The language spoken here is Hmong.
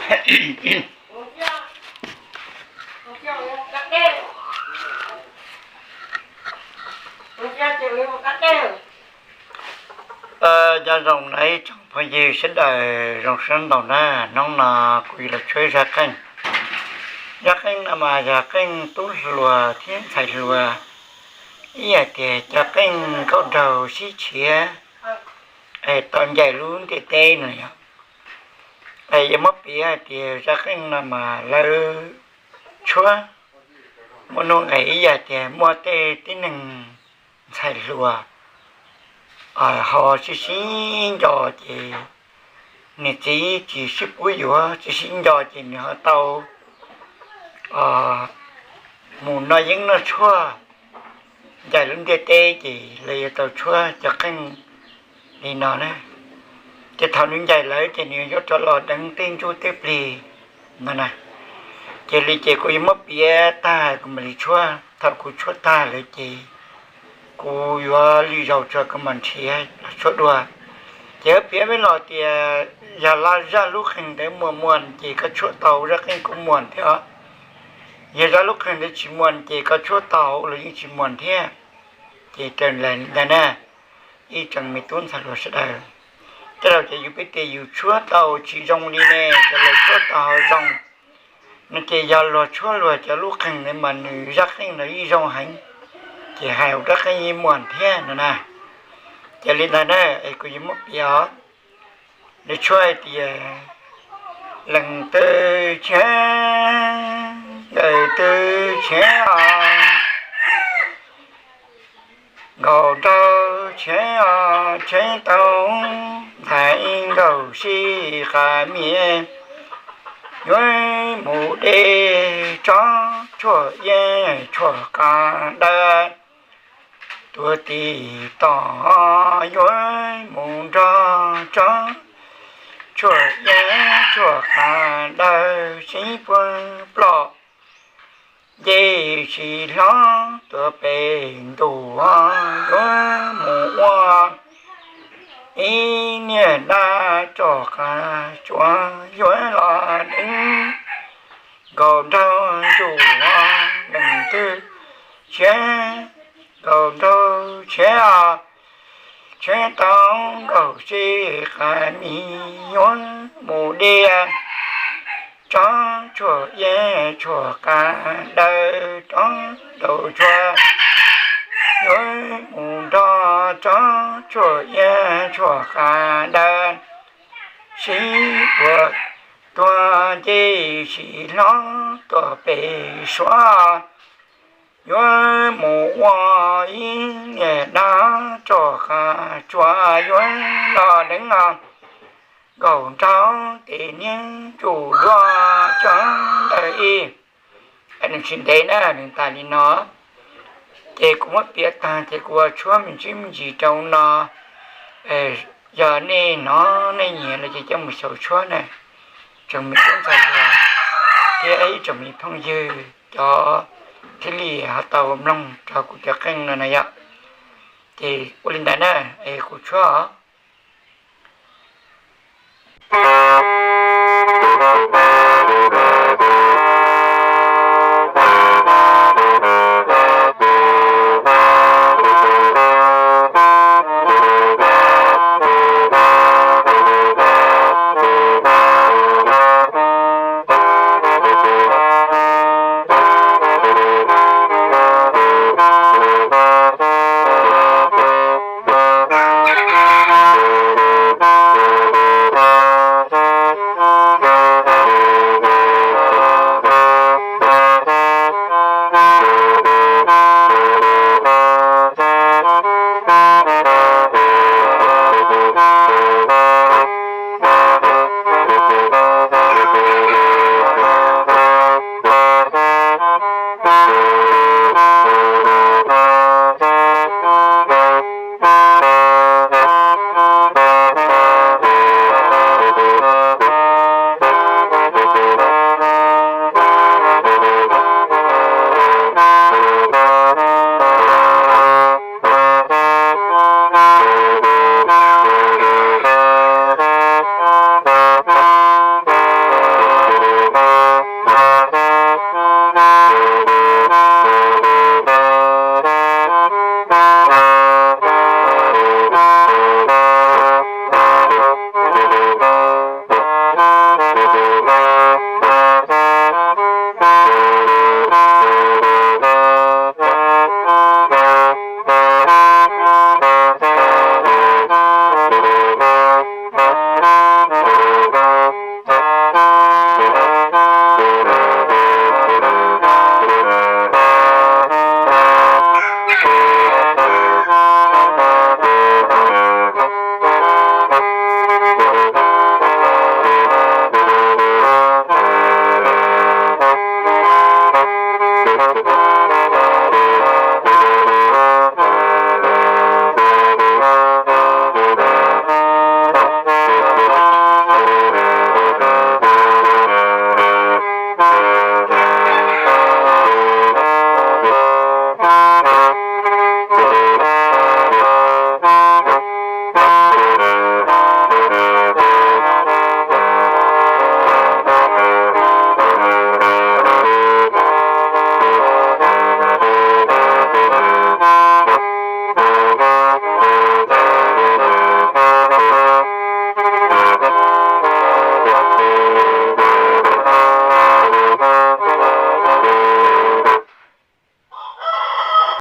Nyob zoo na ib tsoom phooj ywg sawv daws, zoo sab ntaus na. Hnub no kuv yuav los tshuab zaj qeej. Zaj qeej no mas yog qeej tub hluas thiab ntxhais hluas, ib yam tias cov qeej nkauj nraug sib tshiav es tau ncaim lub ntiaj teb no yog. Es yuav muab piav hais tias zaj qeej no mas lawv tshuab muaj nuj nqis ib yam tias muaj tej tib neeg ntxhais hluas ho sib sib nco ces niam txiv tsis sib pub yuav, tsis sib nco ces nws ho tau mus noj yeeb noj tshuaj ncaim lub ntiaj teb ces lawv yuav tau tshuab cov qeej li no na. Ces thaum nws ncaim lawv ces nws yuav rov los deev tej ntsuj tej plig no na. Cia li ces kuv yuav muab piav tag kuv mam li tshuab, thaum kuv tshuab tag lawm ces kuv yuav lwm zaus tso kuv mam nrhiav los tshuab dua. Ces piav peb los tias yog zaj lub qeej ntawd muaj muaj ces koj tshuab tau zaj qeej kuj muaj thiab os. Yog zaj lub qeej ntawd tsis muaj ces koj tshuab tau los yeej tsis muaj thiab. Ces raws li ntawd na, ib tsoom me tub ntxhais hluas sawv daws, tej zaum ces yus peb tias yus tshuab tau tsis zoo li ne, cov luag tshuab tau ho zoo no ces yog luag tshuab luag cov lub qeej ntawd mas nws zaj qeej ntawd yeej zoo heev, ces hais ua rab qeej yeej muaj thiab no na. Ces li ntawd na, es kuv yuav muab piav os. Nws tshuab hais tias leej twg tshiav, nkawd twg tshiav os, nkauj nraug tshiav os, tshiav tau ntxhais nkauj sib qas mias, yuav mus de tsob tshuaj iab tshuaj qas dawb, tuav tis tom yuav mus nrog tsob tshuaj iab tshuaj qas dawb sib puag ploj, nce sis hlob tuav pes ntuj yuav mus ua ib niag dab tsog qas tsuas yuav los deev nkauj nraug ntsuj leej twg tshiav, nkauj nraug tshiav os, tshiav tau nkauj sib qas mis yuav mus de tsob tshuaj iab tshuaj qas dawb, tsob nraug tshuaj yuav mus nrog tsob tshuaj iab tshuaj qas dawb sib puag, tuag nce sis hlob tuag pem suav, yuav mus ua ib niag dab tsog qas tsuas yuav los deev os nkauj nraug tes niag ntsuj duab tsob ntawd ib. Nws tsis ntev na, nws tas li no. Ces kuv muab piav tag ces kuv ua tshuab me ntsis me ntsis rau no. Yog nej hnov nej nyiam los ces coj mus xyaum tshuab na, tsoom me tub ntxhais hluas thiab ib tsoom me phooj ywg cov thiaj li ho tau mloog rau kuv cov qeej no na yom. Ces ua li ntawd na, es kuv tshuab os.